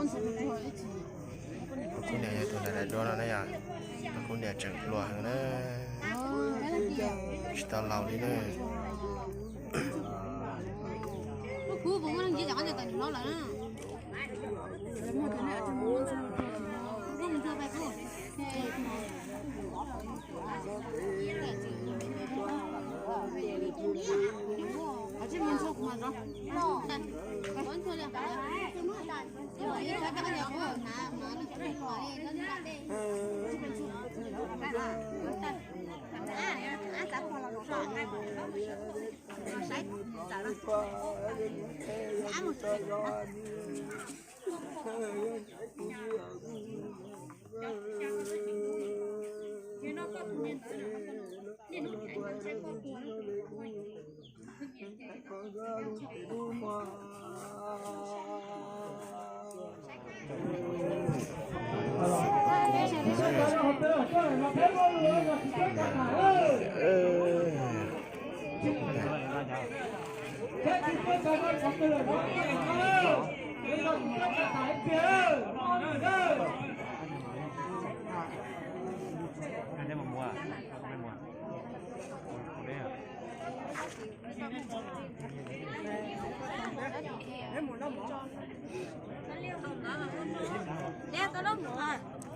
Paj Kub niam yog tus daim duab no na yom. Paj Kub niam tseem hluas heev na, tsis tau laus li na.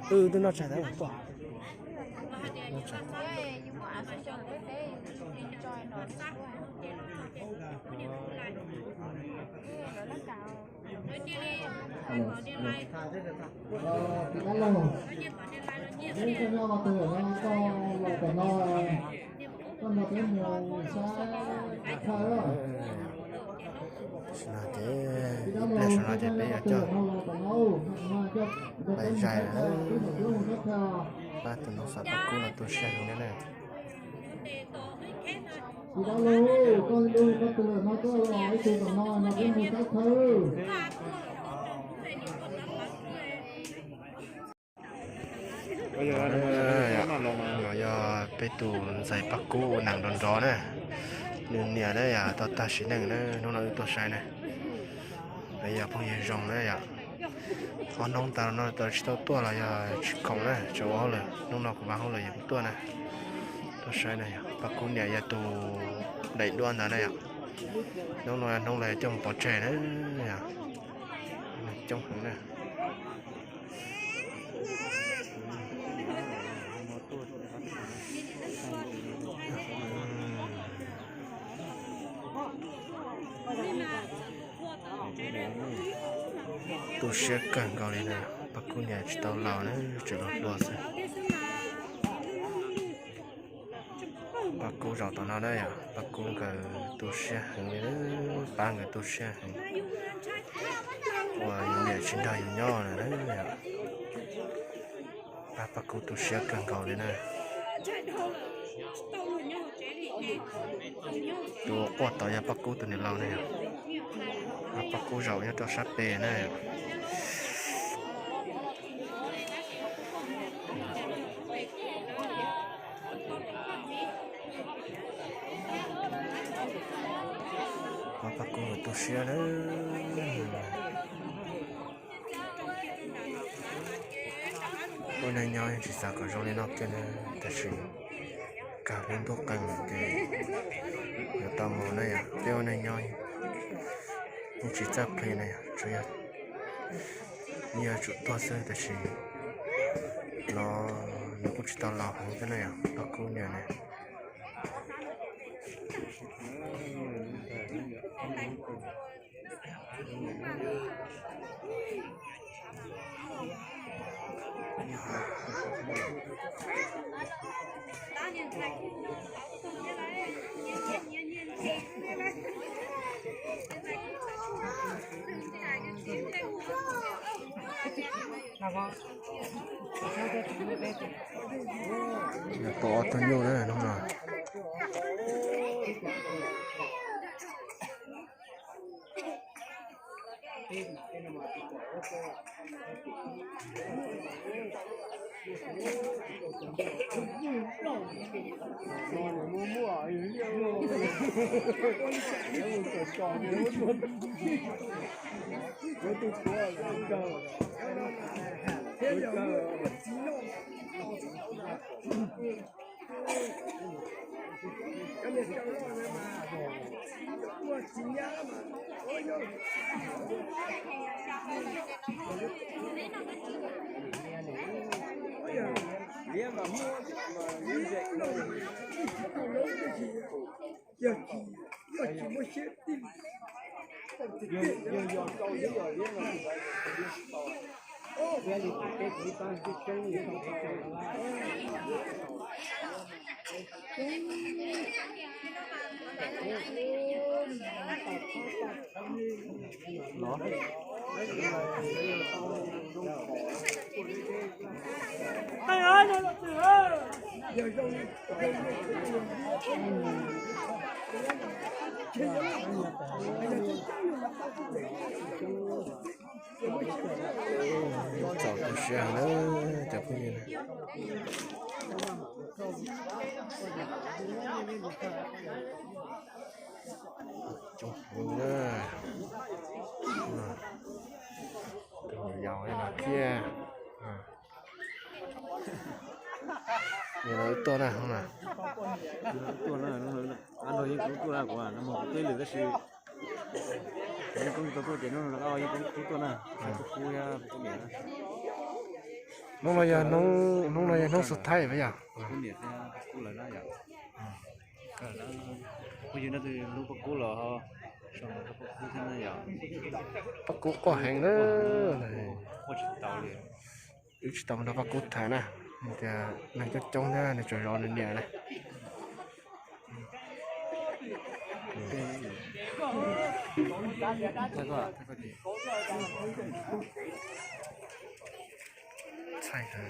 Wb twb noj tshais tag. Tus dab laug, peb coj nyob qhov twg lawm no, koj los tom no, koj nrog peb mus saib thawj. Tus dab laug, peb coj nyob qhov twg lawm no, los tom no, peb mus saib thawj. Pab tus noog xov Paj Kub no tu siab heev li na. Tus dab laug, koj nrog qhov twg lawm no, koj los ib tug tom no, nrog peb mus saib thawj. No yog peb tus ntxhais Paj Kub ua neeg nrov nrov na. Nws niam na yom, tau tag sim neej na, hnub no wb tuaj saib na. Yog phooj ywg zoo na yom. Ob hnub tas no tau tsis tau tuaj los yog tsis khoom na, tsis ua hauj lwm, hnub no kuv muaj hauj lwm yog kuv tuaj na. Tuaj saib na yom, Paj Kub niam yog tus daim duab ntawd na yom. Hnub no hnub lawv coj mus pov tseg na yom. Coob heev na. Tu siab kawg nkaus li na, Paj Kub niam tsis tau laus na, tseem hluas hluas xwb. Paj Kub zaum tom no na yom, Paj Kub nkawd tu siab heev li, pab nkawd tu siab heev. Ua yus niam tsis nrog yus nyob na, pab Paj Kub tu siab kawg nkaus li na. Tus quaj tod yog Paj Kub tus niam laus na yom. Paj Kub zaum nyob rau sab pem na. Pab Paj Kub tu siab na. Ua neej nyob yeej tsis xav kom zoo li no kiag na, tab sis kawg lub ntuj qees lawm ces yuav tau mus na yom. Peb ua neej nyob yeej tsis txawj plig na yom, tsuas yog yuav tsum tuag xwb, tab sis no nws kuj tsis tau laus heev thiab na yom, Paj Kub niam na. Pom ob tug nyuj na hnub no. Txaus tu siab heev na cov phooj ywg. Coob heev na. Yau no thiab. Nim no wb tuaj na, hnub no. Tuaj na, hnub no yeej kuv tuaj na, kuv no mus kuv twb lwm tab sis yeej kuv tau tuaj ces hnub no yeej kuv tuaj na, kuv kub thiab kuv niam. Hnub no yog hnub, hnub no yog hnub xub thaib puas yog? Kuv niam thiab kuv lawv na yom. Phooj ywg no twb hlub Paj Kub los, sau ntawv rau Paj Kub thiab na yom. Paj Kub quaj heev na. Quaj tsis tau li. Wb tsis tau mus nrog Paj Kub tham na, tias neeg coob coob thiab nws tsuas zov nws niam na. Txhaij heev.